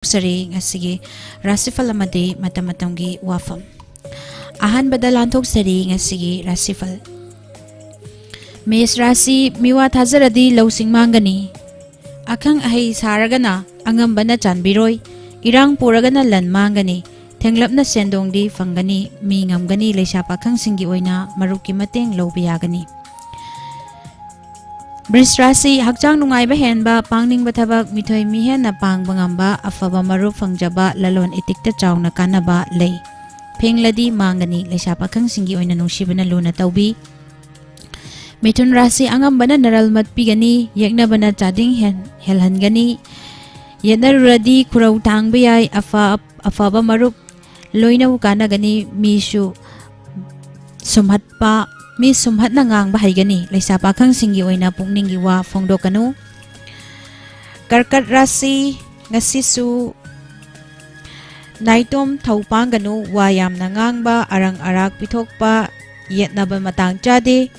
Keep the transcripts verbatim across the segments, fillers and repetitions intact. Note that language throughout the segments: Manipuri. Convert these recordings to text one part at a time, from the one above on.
ꯂꯥꯟꯊꯣꯛꯆꯔꯤ ꯉꯁꯤꯒꯤ ꯔꯥꯁꯤꯐꯜ ꯑꯃꯗꯤ ꯃꯇꯝ ꯃꯇꯝꯒꯤ ꯋꯥꯐꯝ꯫ ꯑꯍꯥꯟꯕꯗ ꯂꯥꯟꯊꯣꯛꯆꯔꯤ ꯉꯁꯤꯒꯤ ꯔꯥꯁꯤꯐꯜ꯫ ꯃꯦꯁ ꯔꯥꯁꯤ, ꯃꯤꯋꯥ ꯊꯥꯖꯔꯗꯤ ꯂꯧꯁꯤꯡ ꯃꯥꯡꯒꯅꯤ꯫ ꯑꯈꯪ ꯑꯍꯩ ꯁꯥꯔꯒꯅ ꯑꯉꯝꯕꯅ ꯆꯥꯟꯕꯤꯔꯣꯏ꯫ ꯏꯔꯥꯡ ꯄꯨꯔꯒꯅ ꯂꯟ ꯃꯥꯡꯒꯅꯤ꯫ ꯊꯦꯡꯂꯞꯅ ꯁꯦꯟꯗꯣꯡꯗꯤ ꯐꯪꯒꯅꯤ꯫ ꯃꯤ ꯉꯝꯒꯅꯤ꯫ ꯂꯩꯁꯥ ꯄꯥꯈꯪꯁꯤꯡꯒꯤ ꯑꯣꯏꯅ ꯃꯔꯨꯞꯀꯤ ꯃꯇꯦꯡ ꯂꯧꯕ ꯌꯥꯒꯅꯤ꯫ ꯕ꯭ꯔꯤꯁ ꯔꯥꯁꯤ, ꯍꯛꯆꯥꯡ ꯅꯨꯡꯉꯥꯏꯕ ꯍꯦꯟꯕ, ꯄꯥꯡꯅꯤꯡꯕ ꯊꯕꯛ, ꯃꯤꯊꯣꯏ ꯃꯤꯍꯦꯟꯅ ꯄꯥꯡꯕ ꯉꯝꯕ, ꯑꯐꯕ ꯃꯔꯨꯞ ꯐꯪꯖꯕ, ꯂꯂꯣꯟ ꯏꯇꯤꯛꯇ ꯆꯥꯎꯅ ꯀꯥꯟꯅꯕ ꯂꯩ꯫ ꯐꯦꯡꯂꯗꯤ ꯃꯥꯡꯒꯅꯤ꯫ ꯂꯩꯁꯥ ꯄꯥꯈꯪꯁꯤꯡꯒꯤ ꯑꯣꯏꯅ ꯅꯨꯡꯁꯤꯕꯅ ꯂꯨꯅ ꯇꯧꯕꯤ꯫ ꯃꯤꯊꯨꯟ ꯔꯥꯁꯤ, ꯑꯉꯝꯕꯅ ꯅꯔꯜ ꯃꯠꯄꯤꯒꯅꯤ꯫ ꯌꯦꯛꯅꯕꯅ ꯆꯥꯗꯤꯡ ꯍꯦꯟ-, ꯍꯦꯜꯍꯟꯒꯅꯤ꯫ ꯌꯦꯠꯅꯔꯨꯔꯗꯤ ꯈꯨꯔꯧ ꯊꯥꯡꯕ ꯌꯥꯏ꯫ ꯑꯐ-, ꯑꯐꯕ ꯃꯔꯨꯞ ꯂꯣꯏꯅꯧ ꯀꯥꯟꯅꯒꯅꯤ꯫ ꯃꯤꯁꯨ ꯁꯨꯝꯍꯠꯄ, ꯃꯤ ꯁꯨꯝꯍꯠꯅ ꯉꯥꯡꯕ ꯍꯩꯒꯅꯤ꯫ ꯂꯩꯁꯥ ꯄꯥꯈꯪꯁꯤꯡꯒꯤ ꯑꯣꯏꯅ ꯄꯨꯛꯅꯤꯡꯒꯤ ꯋꯥ ꯐꯣꯡꯗꯣꯛꯀꯅꯨ꯫ ꯀꯔꯀꯠ ꯔꯥꯁꯤ, ꯉꯁꯤꯁꯨ ꯅꯥꯏꯇꯣꯝ ꯊꯧ ꯄꯥꯡꯒꯅꯨ꯫ ꯋꯥ ꯌꯥꯝꯅ ꯉꯥꯡꯕ, ꯑꯔꯪ ꯑꯔꯥꯛ ꯄꯤꯊꯣꯛꯄ, ꯌꯦꯠꯅꯕ ꯃꯇꯥꯡ ꯆꯥꯗꯦ꯫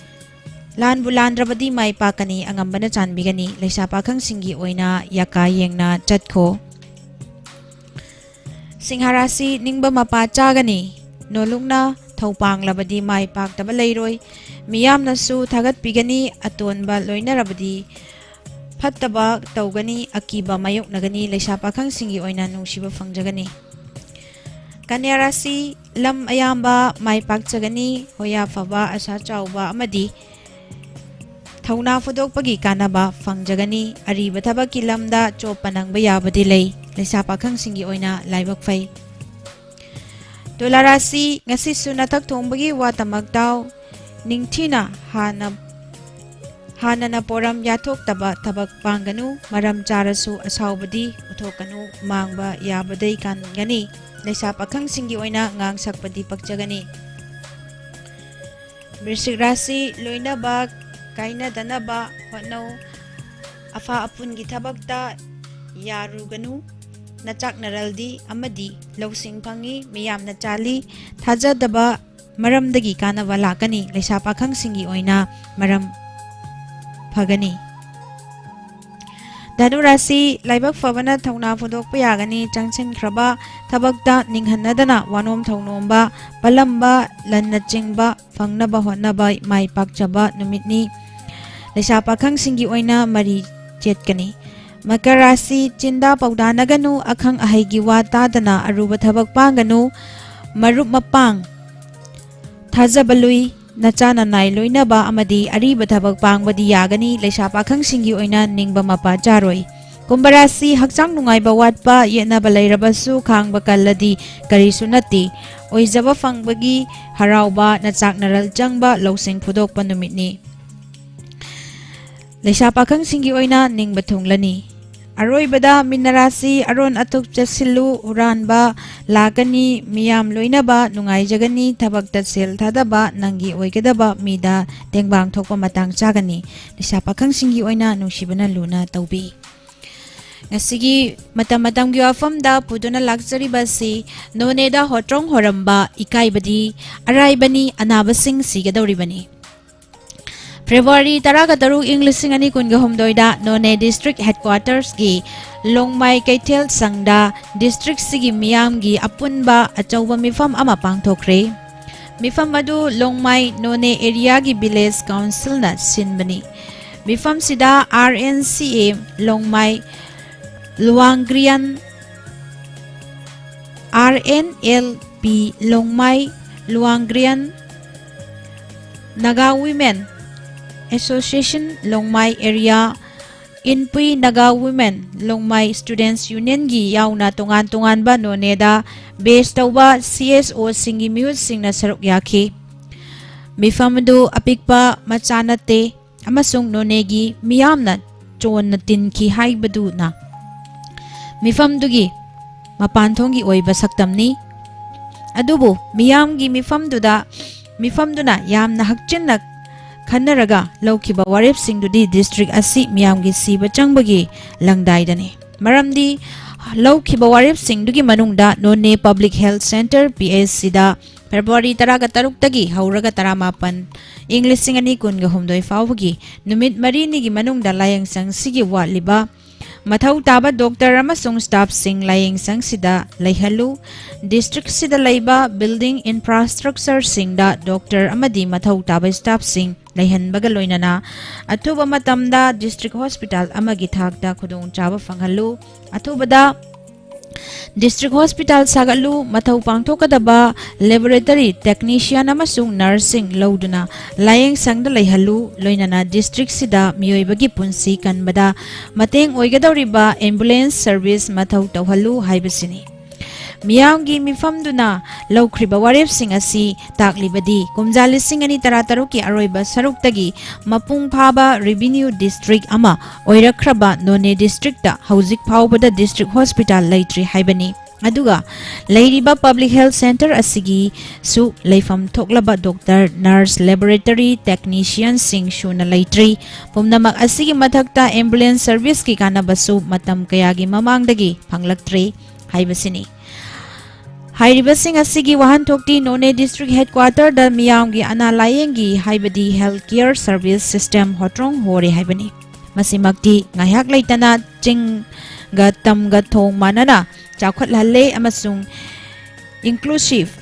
ꯂꯥꯟꯕꯨ ꯂꯥꯟꯗ꯭ꯔꯕꯗꯤ ꯃꯥꯏ ꯄꯥꯛꯀꯅꯤ꯫ ꯑꯉꯝꯕꯅ ꯆꯥꯟꯕꯤꯒꯅꯤ꯫ ꯂꯩꯁꯥ ꯄꯥꯈꯪꯁꯤꯡꯒꯤ ꯑꯣꯏꯅ ꯌꯥꯀꯥ ꯌꯦꯡꯅ ꯆꯠꯈꯣ꯫ ꯁꯤꯡꯍ ꯔꯥꯁꯤ, ꯅꯤꯡꯕ ꯃꯄꯥ ꯆꯥꯒꯅꯤ꯫ ꯅꯣꯂꯨꯛꯅ ꯊꯧ ꯄꯥꯡꯂꯕꯗꯤ ꯃꯥꯏ ꯄꯥꯛꯇꯕ ꯂꯩꯔꯣꯏ꯫ ꯃꯤꯌꯥꯝꯅꯁꯨ ꯊꯥꯒꯠꯄꯤꯒꯅꯤ꯫ ꯑꯇꯣꯟꯕ ꯂꯣꯏꯅꯔꯕꯗꯤ ꯐꯠꯇꯕ ꯇꯧꯒꯅꯤ꯫ ꯑꯀꯤꯕ ꯃꯥꯌꯣꯛꯅꯒꯅꯤ꯫ ꯂꯩꯁꯥ ꯄꯥꯈꯪꯁꯤꯡꯒꯤ ꯑꯣꯏꯅ ꯅꯨꯡꯁꯤꯕ ꯐꯪꯖꯒꯅꯤ꯫ ꯀꯟꯌꯥ ꯔꯥꯁꯤ, ꯂꯝ ꯑꯌꯥꯝꯕ ꯃꯥꯏ ꯄꯥꯛꯆꯒꯅꯤ꯫ ꯍꯣꯌꯥ ꯐꯕ, ꯑꯁꯥ ꯆꯥꯎꯕ ꯑꯃꯗꯤ ꯊꯧꯅꯥ ꯐꯨꯗꯣꯛꯄꯒꯤ ꯀꯥꯟꯅꯕ ꯐꯪꯖꯒꯅꯤ꯫ ꯑꯔꯤꯕ ꯊꯕꯛꯀꯤ ꯂꯝꯗ ꯆꯣꯞꯄ ꯅꯪꯕ ꯌꯥꯕꯗꯤ ꯂꯩ꯫ ꯂꯩꯁꯥ ꯄꯥꯈꯪꯁꯤꯡꯒꯤ ꯑꯣꯏꯅ ꯂꯥꯏꯕꯛ ꯐꯩ꯫ ꯇꯨꯂꯥ ꯔꯥꯁꯤ, ꯉꯁꯤꯁꯨ ꯅꯊꯛ ꯊꯣꯡꯕꯒꯤ ꯋꯥ ꯇꯃꯛ ꯇꯥꯎ꯫ ꯅꯤꯡꯊꯤꯅ ꯍꯥꯟꯅ, ꯍꯥꯟꯅꯅ ꯄꯣꯔꯝ ꯌꯥꯊꯣꯛꯇꯕ ꯊꯕꯛ ꯄꯥꯡꯒꯅꯨ꯫ ꯃꯔꯝ ꯆꯥꯔꯁꯨ ꯑꯁꯥꯎꯕꯗꯤ ꯎꯠꯊꯣꯛꯀꯅꯨ꯫ ꯃꯥꯡꯕ ꯌꯥꯕꯗꯩ ꯀꯥꯟꯒꯅꯤ꯫ ꯂꯩꯁꯥ ꯄꯥꯈꯪꯁꯤꯡꯒꯤ ꯑꯣꯏꯅ ꯉꯥꯡ ꯁꯛꯄꯗꯤ ꯄꯛꯆꯒꯅꯤ꯫ ꯕ꯭ꯔꯤꯁꯤꯛ ꯔꯥꯁꯤ, ꯂꯣꯏꯅꯕ ꯀꯥꯏꯅꯗꯅꯕ ꯍꯣꯠꯅꯧ꯫ ꯑꯐ ꯑꯄꯨꯟꯒꯤ ꯊꯕꯛꯇ ꯌꯥꯔꯨꯒꯅꯨ꯫ ꯅꯆꯥꯛꯅꯔꯜꯗꯤ ꯑꯃꯗꯤ ꯂꯧꯁꯤꯡ ꯐꯪꯉꯤ꯫ ꯃꯤꯌꯥꯝꯅ ꯆꯥꯜꯂꯤ꯫ ꯊꯥꯖꯗꯕ ꯃꯔꯝꯗꯒꯤ ꯀꯥꯟꯅꯕ ꯂꯥꯛꯀꯅꯤ꯫ ꯂꯩꯁꯥ ꯄꯥꯈꯪꯁꯤꯡꯒꯤ ꯑꯣꯏꯅ ꯃꯔꯝ ꯐꯒꯅꯤ꯫ ꯙꯅꯨ ꯔꯥꯁꯤ, ꯂꯥꯏꯕꯛ ꯐꯕꯅ ꯊꯧꯅꯥ ꯐꯨꯗꯣꯛꯄ ꯌꯥꯒꯅꯤ꯫ ꯆꯪꯁꯤꯟꯈ꯭ꯔꯕ ꯊꯕꯛꯇ ꯅꯤꯡꯍꯟꯅꯗꯅ ꯋꯥꯅꯣꯝ ꯊꯧꯅꯣꯝꯕ, ꯄꯜꯂꯝꯕ, ꯂꯟꯅꯆꯤꯡꯕ ꯐꯪꯅꯕ ꯍꯣꯠꯅꯕ ꯃꯥꯏ ꯄꯥꯛꯆꯕ ꯅꯨꯃꯤꯠꯅꯤ꯫ ꯂꯩꯁꯥ ꯄꯥꯈꯪꯁꯤꯡꯒꯤ ꯑꯣꯏꯅ ꯃꯔꯤ ꯆꯦꯠꯀꯅꯤ꯫ ꯃꯀꯔ ꯔꯥꯁꯤ, ꯆꯤꯟꯗꯥ ꯄꯧꯗꯥꯅꯒꯅꯨ, ꯑꯈꯪ ꯑꯍꯩꯒꯤ ꯋꯥ ꯇꯥꯗꯅ ꯑꯔꯨꯕ ꯊꯕꯛ ꯄꯥꯡꯒꯅꯨ꯫ ꯃꯔꯨꯞ ꯃꯄꯥꯡ, ꯊꯥꯖꯕ ꯂꯨꯏ, ꯅꯆꯥ ꯅꯅꯥꯏ ꯂꯣꯏꯅꯕ ꯑꯃꯗꯤ ꯑꯔꯤꯕ ꯊꯕꯛ ꯄꯥꯡꯕꯗꯤ ꯌꯥꯒꯅꯤ꯫ ꯂꯩꯁꯥ ꯄꯥꯈꯪꯁꯤꯡꯒꯤ ꯑꯣꯏꯅ ꯅꯤꯡꯕ ꯃꯄꯥ ꯆꯥꯔꯣꯏ꯫ ꯀꯨꯝꯚ ꯔꯥꯁꯤ, ꯍꯛꯆꯥꯡ ꯅꯨꯡꯉꯥꯏꯕ ꯋꯥꯠꯄ, ꯌꯦꯠꯅꯕ ꯂꯩꯔꯕꯁꯨ ꯈꯥꯡꯕ ꯀꯜꯂꯗꯤ ꯀꯔꯤꯁꯨ ꯅꯠꯇꯦ꯫ ꯑꯣꯏꯖꯕ ꯐꯪꯕꯒꯤ ꯍꯔꯥꯎꯕ, ꯅꯆꯥꯛꯅꯔꯜ ꯆꯪꯕ ꯂꯧꯁꯤꯡ ꯐꯨꯗꯣꯛꯄ ꯅꯨꯃꯤꯠꯅꯤ꯫ ꯂꯩꯁꯥ ꯄꯥꯈꯪꯁꯤꯡꯒꯤ ꯑꯣꯏꯅ ꯅꯤꯡꯕ ꯊꯨꯡꯂꯅꯤ꯫ ꯑꯔꯣꯏꯕꯗ ꯃꯤꯅ ꯔꯥꯁꯤ, ꯑꯔꯣꯟ ꯑꯊꯨꯞ ꯆꯦꯛꯁꯤꯜꯂꯨ, ꯍꯨꯔꯥꯟꯕ ꯂꯥꯛꯀꯅꯤ, ꯃꯤꯌꯥꯝ ꯂꯣꯏꯅꯕ ꯅꯨꯡꯉꯥꯏꯖꯒꯅꯤ, ꯊꯕꯛꯇ ꯁꯦꯜ ꯊꯥꯗꯕ ꯅꯪꯒꯤ ꯑꯣꯏꯒꯗꯕ ꯃꯤꯗ ꯇꯦꯡꯕꯥꯡ ꯊꯣꯛꯄ ꯃꯇꯥꯡ ꯆꯥꯒꯅꯤ꯫ ꯂꯩꯁꯥ ꯄꯥꯈꯪꯁꯤꯡꯒꯤ ꯑꯣꯏꯅ ꯅꯨꯡꯁꯤꯕꯅ ꯂꯨꯅ ꯇꯧꯕꯤ꯫ ꯉꯁꯤꯒꯤ ꯃꯇꯝ ꯃꯇꯝꯒꯤ ꯋꯥꯐꯝꯗ ꯄꯨꯗꯨꯅ ꯂꯥꯛꯆꯔꯤꯕ ꯑꯁꯤ ꯅꯣꯅꯦꯗ ꯍꯣꯇ꯭ꯔꯣꯡ ꯍꯣꯔꯝꯕ ꯏꯀꯥꯏꯕꯗꯤ ꯑꯔꯥꯏꯕꯅꯤ, ꯑꯅꯥꯕꯁꯤꯡ ꯁꯤꯒꯗꯧꯔꯤꯕꯅꯤ꯫ ꯐꯦꯕ꯭ꯔꯨꯋꯥꯔꯤ ꯇꯔꯥꯒ ꯇꯔꯨꯛ, ꯏꯪ ꯂꯤꯁꯤꯡ ꯑꯅꯤ ꯀꯨꯟꯒ ꯍꯨꯝꯗꯣꯏꯗ ꯅꯣꯅꯦ ꯗꯤꯁꯇ꯭ꯔꯤꯛ ꯍꯦꯗꯀ꯭ꯋꯥꯇꯔꯁꯀꯤ ꯂꯣꯡꯃꯥꯏ ꯀꯩꯊꯦꯜ ꯁꯪꯗ ꯗꯤꯁꯇ꯭ꯔꯤꯛꯁꯤꯒꯤ ꯃꯤꯌꯥꯝꯒꯤ ꯑꯄꯨꯟꯕ ꯑꯆꯧꯕ ꯃꯤꯐꯝ ꯑꯃ ꯄꯥꯡꯊꯣꯛꯈ꯭ꯔꯦ꯫ ꯃꯤꯐꯝ ꯑꯗꯨ ꯂꯣꯡꯃꯥꯏ ꯅꯣꯅꯦ ꯑꯦꯔꯤꯌꯥꯒꯤ ꯚꯤꯂꯦꯖ ꯀꯥꯎꯟꯁꯤꯜꯅ ꯁꯤꯟꯕꯅꯤ꯫ ꯃꯤꯐꯝꯁꯤꯗ R N C A Longmai ꯂꯨꯋꯥꯡꯒ꯭ꯔꯤꯌꯟ, R N L P Longmai ꯂꯨꯋꯥꯡꯒ꯭ꯔꯤꯌꯟ, Naga women association Longmai area, Inpui Naga women Longmai students ꯌꯨꯅꯤꯌꯟꯒꯤ ꯌꯥꯎꯅ ꯇꯣꯉꯥꯟ ꯇꯣꯉꯥꯟꯕ ꯅꯣꯅꯦꯗ ꯕꯦꯖ ꯇꯧꯕ ꯁꯤ ꯑꯦꯁ ꯑꯣꯁꯤꯡꯒꯤ ꯃꯤꯍꯨꯠꯁꯤꯡꯅ ꯁꯔꯨꯛ ꯌꯥꯈꯤ꯫ ꯃꯤꯐꯝ ꯑꯗꯨ ꯑꯄꯤꯛꯄ ꯃꯆꯥ ꯅꯠꯇꯦ ꯑꯃꯁꯨꯡ ꯅꯣꯅꯦꯒꯤ ꯃꯤꯌꯥꯝꯅ ꯆꯣꯟꯅ ꯇꯤꯟꯈꯤ ꯍꯥꯏꯕꯗꯨꯅ ꯃꯤꯐꯝꯗꯨꯒꯤ ꯃꯄꯥꯟꯊꯣꯡꯒꯤ ꯑꯣꯏꯕ ꯁꯛꯇꯝꯅꯤ꯫ ꯑꯗꯨꯕꯨ ꯃꯤꯌꯥꯝꯒꯤ ꯃꯤꯐꯝꯗꯨꯗ, ꯃꯤꯐꯝꯗꯨꯅ ꯌꯥꯝꯅ ꯍꯛꯆꯤꯟꯅ ꯈꯟꯅꯔꯒ ꯂꯧꯈꯤꯕ ꯋꯥꯔꯦꯞꯁꯤꯡꯗꯨꯗꯤ ꯗꯤꯁꯇ꯭ꯔꯤꯛ ꯑꯁꯤ ꯃꯤꯌꯥꯝꯒꯤ ꯁꯤꯕ ꯆꯪꯕꯒꯤ ꯂꯪꯗꯥꯏꯗꯅꯤ꯫ ꯃꯔꯝꯗꯤ ꯂꯧꯈꯤꯕ ꯋꯥꯔꯦꯞꯁꯤꯡꯗꯨꯒꯤ ꯃꯅꯨꯡꯗ ꯅꯣꯅꯦ public health centre, P H ꯁꯤꯗ ꯐꯦꯕ꯭ꯔꯨꯋꯥꯔꯤ ꯇꯔꯥꯒ ꯇꯔꯨꯛꯇꯒꯤ ꯍꯧꯔꯒ ꯇꯔꯥꯃꯥꯄꯟ, ꯏꯪ ꯂꯤꯁꯤꯡ ꯑꯅꯤ ꯀꯨꯟꯒ ꯍꯨꯝꯗꯣꯏ ꯐꯥꯎꯕꯒꯤ ꯅꯨꯃꯤꯠ ꯃꯔꯤꯅꯤꯒꯤ ꯃꯅꯨꯡꯗ ꯂꯥꯌꯦꯡꯁꯪꯁꯤꯒꯤ ꯋꯥꯠꯂꯤꯕ ꯃꯊꯧ ꯇꯥꯕ ꯗꯣꯛꯇꯔ ꯑꯃꯁꯨꯡ ꯁ꯭ꯇꯥꯐꯁꯤꯡ ꯂꯥꯌꯦꯡꯁꯪꯁꯤꯗ ꯂꯩꯍꯜꯂꯨ꯫ ꯗꯤꯁꯇ꯭ꯔꯤꯛꯁꯤꯗ ꯂꯩꯕ ꯕꯤꯜꯗꯤꯡ ꯏꯟꯐ꯭ꯔꯥꯁ꯭ꯇ꯭ꯔꯛꯆꯔꯁꯤꯡꯗ ꯗꯣꯛꯇꯔ ꯑꯃꯗꯤ ꯃꯊꯧ ꯇꯥꯕ ꯁ꯭ꯇꯥꯐꯁꯤꯡ ꯂꯩꯍꯟꯕꯒ ꯂꯣꯏꯅꯅ ꯑꯊꯨꯕ ꯃꯇꯝꯗ ꯗꯤꯁꯇ꯭ꯔꯤꯛ ꯍꯣꯁꯄꯤꯇꯥꯜ ꯑꯃꯒꯤ ꯊꯥꯛꯇ ꯈꯨꯗꯣꯡꯆꯥꯕ ꯐꯪꯍꯜꯂꯨ꯫ ꯑꯊꯨꯕꯗ ꯗꯤꯁꯇ꯭ꯔꯤꯛ ꯍꯣꯁꯄꯤꯇꯥꯜ ꯁꯥꯒꯠꯂꯨ꯫ ꯃꯊꯧ ꯄꯥꯡꯊꯣꯛꯀꯗꯕ ꯂꯦꯕꯣꯔꯦꯇꯔꯤ ꯇꯦꯛꯅꯤꯁꯤꯌꯟ ꯑꯃꯁꯨꯡ ꯅꯔꯁꯁꯤꯡ ꯂꯧꯗꯨꯅ ꯂꯥꯌꯦꯡꯁꯪꯗ ꯂꯩꯍꯜꯂꯨ꯫ ꯂꯣꯏꯅꯅ ꯗꯤꯁꯇ꯭ꯔꯤꯛꯁꯤꯗ ꯃꯤꯑꯣꯏꯕꯒꯤ ꯄꯨꯟꯁꯤ ꯀꯟꯕꯗ ꯃꯇꯦꯡ ꯑꯣꯏꯒꯗꯧꯔꯤꯕ ꯑꯦꯝꯕꯨꯂꯦꯟꯁ ꯁꯔꯚꯤꯁ ꯃꯊꯧ ꯇꯧꯍꯜꯂꯨ ꯍꯥꯏꯕꯁꯤꯅꯤ꯫ ꯃꯤꯌꯥꯝꯒꯤ ꯃꯤꯐꯝꯗꯨꯅ ꯂꯧꯈ꯭ꯔꯤꯕ ꯋꯥꯔꯦꯞꯁꯤꯡ ꯑꯁꯤ ꯇꯥꯛꯂꯤꯕꯗꯤ, ꯀꯨꯝꯖꯥ ꯂꯤꯁꯤꯡ ꯑꯅꯤ ꯇꯔꯥꯇꯔꯨꯛꯀꯤ ꯑꯔꯣꯏꯕ ꯁꯔꯨꯛꯇꯒꯤ ꯃꯄꯨꯡ ꯐꯥꯕ ꯔꯦꯚꯤꯅ꯭ꯌꯨ ꯗꯤꯁꯇ꯭ꯔꯤꯛ ꯑꯃ ꯑꯣꯏꯔꯛꯈ꯭ꯔꯕ ꯅꯣꯅꯦ ꯗꯤꯁꯇ꯭ꯔꯤꯛꯇ ꯍꯧꯖꯤꯛ ꯐꯥꯎꯕꯗ ꯗꯤꯁꯇ꯭ꯔꯤꯛ ꯍꯣꯁꯄꯤꯇꯥꯜ ꯂꯩꯇ꯭ꯔꯤ ꯍꯥꯏꯕꯅꯤ꯫ ꯑꯗꯨꯒ ꯂꯩꯔꯤꯕ ꯄꯕ꯭ꯂꯤꯛ ꯍꯦꯜꯊ ꯁꯦꯟꯇꯔ ꯑꯁꯤꯒꯤꯁꯨ ꯂꯩꯐꯝ ꯊꯣꯛꯂꯕ ꯗꯣꯛꯇꯔ, ꯅꯔꯁ, ꯂꯦꯕꯣꯔꯦꯇꯔꯤ ꯇꯦꯛꯅꯤꯁꯤꯌꯟꯁꯤꯡ ꯁꯨꯅ ꯂꯩꯇ꯭ꯔꯤ꯫ ꯄꯨꯝꯅꯃꯛ ꯑꯁꯤꯒꯤ ꯃꯊꯛꯇ ꯑꯦꯝꯕꯨꯂꯦꯟꯁ ꯁꯔꯚꯤꯁꯀꯤ ꯀꯥꯟꯅꯕꯁꯨ ꯃꯇꯝ ꯀꯌꯥꯒꯤ ꯃꯃꯥꯡꯗꯒꯤ ꯐꯪꯂꯛꯇ꯭ꯔꯤ ꯍꯥꯏꯕꯁꯤꯅꯤ꯫ ꯍꯥꯏꯔꯤꯕꯁꯤꯡ ꯑꯁꯤꯒꯤ ꯋꯥꯍꯟꯊꯣꯛꯇꯤ ꯅꯣꯅꯦ ꯗꯤꯁꯇ꯭ꯔꯤꯛ ꯍꯦꯗꯀ꯭ꯋꯥꯇꯔꯗ ꯃꯤꯌꯥꯝꯒꯤ ꯑꯅꯥ ꯂꯥꯌꯦꯡꯒꯤ, ꯍꯥꯏꯕꯗꯤ ꯍꯦꯜꯊ ꯀꯦꯌꯔ ꯁꯔꯚꯤꯁ ꯁꯤꯁꯇꯦꯝ ꯍꯣꯇ꯭ꯔꯣꯡ ꯍꯣꯔꯦ ꯍꯥꯏꯕꯅꯤ꯫ ꯃꯁꯤꯃꯛꯇꯤ ꯉꯥꯏꯍꯥꯛ ꯂꯩꯇꯅ ꯆꯤꯡꯒ ꯇꯝꯒ ꯊꯣꯡ ꯃꯥꯟꯅꯅ ꯆꯥꯎꯈꯠꯍꯜꯂꯦ ꯑꯃꯁꯨꯡ ꯏꯟꯀ꯭ꯂꯨꯁꯤꯚ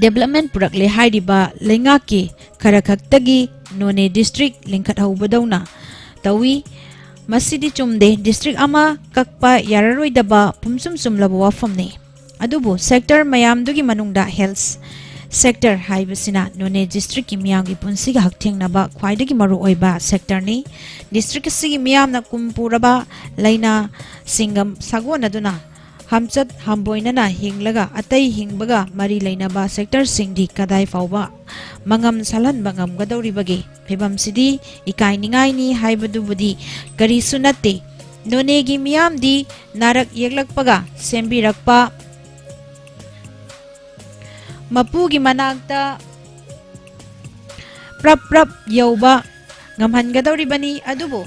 ꯗꯦꯕꯂꯞꯃꯦꯟ ꯄꯨꯔꯛꯂꯦ ꯍꯥꯏꯔꯤꯕ ꯂꯩꯉꯥꯛꯀꯤ ꯈꯔ ꯈꯛꯇꯒꯤ ꯅꯣꯅꯦ ꯗꯤꯁꯇ꯭ꯔꯤꯛ ꯂꯤꯡꯈꯠꯍꯧꯕꯗꯧꯅ ꯇꯧꯏ꯫ ꯃꯁꯤꯗꯤ ꯆꯨꯝꯗꯦ꯫ ꯗꯤꯁꯇ꯭ꯔꯤꯛ ꯑꯃ ꯀꯛꯄ ꯌꯥꯔꯔꯣꯏꯗꯕ ꯄꯨꯝꯁꯨꯝ ꯆꯨꯝꯂꯕ ꯋꯥꯐꯝꯅꯤ꯫ ꯑꯗꯨꯕꯨ ꯁꯦꯛꯇꯔ ꯃꯌꯥꯝꯗꯨꯒꯤ ꯃꯅꯨꯡꯗ ꯍꯦꯜꯊ ꯁꯦꯛꯇꯔ ꯍꯥꯏꯕꯁꯤꯅ ꯅꯣꯅꯦ ꯗꯤꯁꯇ꯭ꯔꯤꯛꯀꯤ ꯃꯤꯌꯥꯝꯒꯤ ꯄꯨꯟꯁꯤꯒ ꯍꯛꯊꯦꯡꯅꯕ ꯈ꯭ꯋꯥꯏꯗꯒꯤ ꯃꯔꯨꯑꯣꯏꯕ ꯁꯦꯛꯇꯔꯅꯤ꯫ ꯗꯤꯁꯇ꯭ꯔꯤꯛ ꯑꯁꯤꯒꯤ ꯃꯤꯌꯥꯝꯅ ꯀꯨꯝ ꯄꯨꯔꯕ ꯂꯥꯏꯅꯥꯁꯤꯡꯒ ꯁꯥꯒꯣꯟꯅꯗꯨꯅ ꯍꯝꯆꯠ ꯍꯝꯕꯣꯏꯅꯅ ꯍꯤꯡꯂꯒ ꯑꯇꯩ ꯍꯤꯡꯕꯒ ꯃꯔꯤ ꯂꯩꯅꯕ ꯁꯦꯛꯇꯔꯁꯤꯡꯗꯤ ꯀꯗꯥꯏ ꯐꯥꯎꯕ ꯃꯉꯝ ꯁꯥꯜꯍꯟꯕ ꯉꯝꯒꯗꯧꯔꯤꯕꯒꯦ? ꯐꯤꯕꯝꯁꯤꯗꯤ ꯏꯀꯥꯏꯅꯤꯡꯉꯥꯏꯅꯤ ꯍꯥꯏꯕꯗꯨꯕꯨꯗꯤ ꯀꯔꯤꯁꯨ ꯅꯠꯇꯦ꯫ ꯅꯣꯅꯦꯒꯤ ꯃꯤꯌꯥꯝꯗꯤ ꯅꯥꯔꯛ ꯌꯦꯛꯂꯛꯄꯒ ꯁꯦꯝꯕꯤꯔꯛꯄ ꯃꯄꯨꯒꯤ ꯃꯅꯥꯛꯇ ꯄ꯭ꯔꯞ ꯄ꯭ꯔꯞ ꯌꯧꯕ ꯉꯝꯍꯟꯒꯗꯧꯔꯤꯕꯅꯤ꯫ ꯑꯗꯨꯕꯨ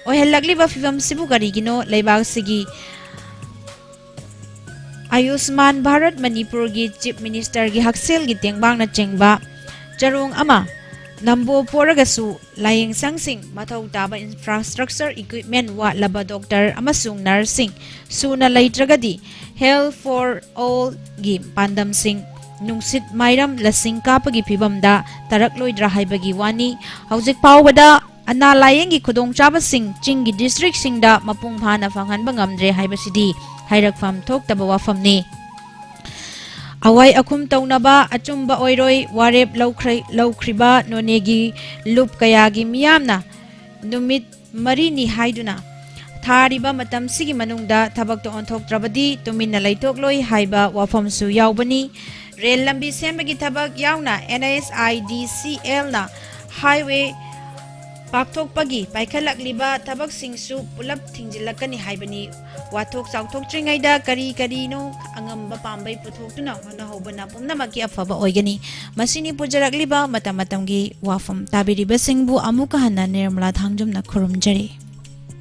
ꯑꯣꯏꯍꯜꯂꯛꯂꯤꯕ ꯐꯤꯕꯝꯁꯤꯕꯨ ꯀꯔꯤꯒꯤꯅꯣ? ꯂꯩꯕꯥꯛꯁꯤꯒꯤ ꯑꯌꯨꯁꯃꯥꯟ ꯚꯥꯔꯠ ꯃꯅꯤꯄꯨꯔꯒꯤ ꯆꯤꯐ ꯃꯤꯅꯤꯁꯇꯔꯒꯤ ꯍꯛꯁꯦꯜꯒꯤ ꯇꯦꯡꯕꯥꯡꯅꯆꯤꯡꯕ ꯆꯔꯣꯡ ꯑꯃ ꯅꯝꯕꯣ ꯄꯣꯔꯒꯁꯨ ꯂꯥꯏꯌꯦꯡꯁꯪꯁꯤꯡ, ꯃꯊꯧ ꯇꯥꯕ infrastructure equipment ꯋꯥꯠꯂꯕ doctor ꯑꯃꯁꯨꯡ nurseꯁꯤꯡ ꯁꯨꯅ ꯂꯩꯇ꯭ꯔꯒꯗꯤ Health for Allꯒꯤ ꯄꯥꯟꯗꯝꯁꯤꯡ ꯅꯨꯡꯁꯤꯠ ꯃꯥꯏꯔꯝ ꯂꯁꯤꯡ ꯀꯥꯞꯄꯒꯤ ꯐꯤꯕꯝꯗ ꯇꯥꯔꯛꯂꯣꯏꯗ꯭ꯔꯥ ꯍꯥꯏꯕꯒꯤ ꯋꯥꯅꯤ꯫ ꯍꯧꯖꯤꯛ ꯐꯥꯎꯕꯗ ꯑꯅꯥ ꯂꯥꯌꯦꯡꯒꯤ ꯈꯨꯗꯣꯡꯆꯥꯕꯁꯤꯡ ꯆꯤꯡꯒꯤ districtꯁꯤꯡꯗ ꯃꯄꯨꯡ ꯐꯥꯅ ꯐꯪꯍꯟꯕ ꯉꯝꯗ꯭ꯔꯦ ꯍꯥꯏꯕꯁꯤꯗꯤ ꯍꯥꯏꯔꯛꯐꯝ ꯊꯣꯛꯇꯕ ꯋꯥꯐꯝꯅꯤ꯫ ꯑꯋꯥꯏ ꯑꯈꯨꯝ ꯇꯧꯅꯕ ꯑꯆꯨꯝꯕ ꯑꯣꯏꯔꯣꯏ ꯋꯥꯔꯦꯞ ꯂꯧꯈ꯭ꯔ-, ꯂꯧꯈ꯭ꯔꯤꯕ ꯅꯣꯅꯦꯒꯤ ꯂꯨꯞ ꯀꯌꯥꯒꯤ ꯃꯤꯌꯥꯝꯅ ꯅꯨꯃꯤꯠ ꯃꯔꯤꯅꯤ ꯍꯥꯏꯗꯨꯅ ꯊꯥꯔꯤꯕ ꯃꯇꯝꯁꯤꯒꯤ ꯃꯅꯨꯡꯗ ꯊꯕꯛꯇ ꯑꯣꯟꯊꯣꯛꯇ꯭ꯔꯕꯗꯤ ꯇꯨꯃꯤꯟꯅ ꯂꯩꯊꯣꯛꯂꯣꯏ ꯍꯥꯏꯕ ꯋꯥꯐꯝꯁꯨ ꯌꯥꯎꯕꯅꯤ꯫ ꯔꯦꯜ ꯂꯝꯕꯤ ꯁꯦꯝꯕꯒꯤ ꯊꯕꯛ ꯌꯥꯎꯅ NHIDCLꯅ highway ꯄꯥꯛꯊꯣꯛꯄꯒꯤ ꯄꯥꯏꯈꯠꯂꯛꯂꯤꯕ ꯊꯕꯛꯁꯤꯡꯁꯨ ꯄꯨꯂꯞ ꯊꯤꯡꯖꯤꯜꯂꯛꯀꯅꯤ ꯍꯥꯏꯕꯅꯤ꯫ ꯋꯥꯊꯣꯛ ꯆꯥꯎꯊꯣꯛꯇ꯭ꯔꯤꯉꯩꯗ ꯀꯔꯤ ꯀꯔꯤꯅꯣ ꯑꯉꯝꯕ ꯄꯥꯝꯕꯩ ꯄꯨꯊꯣꯛꯇꯨꯅ ꯍꯣꯠꯅꯍꯧꯕꯅ ꯄꯨꯝꯅꯃꯛꯀꯤ ꯑꯐꯕ ꯑꯣꯏꯒꯅꯤ꯫ ꯃꯁꯤꯅꯤ ꯄꯨꯖꯔꯛꯂꯤꯕ ꯃꯇꯝ ꯃꯇꯝꯒꯤ ꯋꯥꯐꯝ꯫ ꯇꯥꯕꯤꯔꯤꯕꯁꯤꯡꯕꯨ ꯑꯃꯨꯛꯀ ꯍꯟꯅ ꯅꯤꯔꯃꯂꯥ ꯊꯥꯡꯖꯝꯅ ꯈꯨꯔꯨꯝꯖꯔꯤ꯫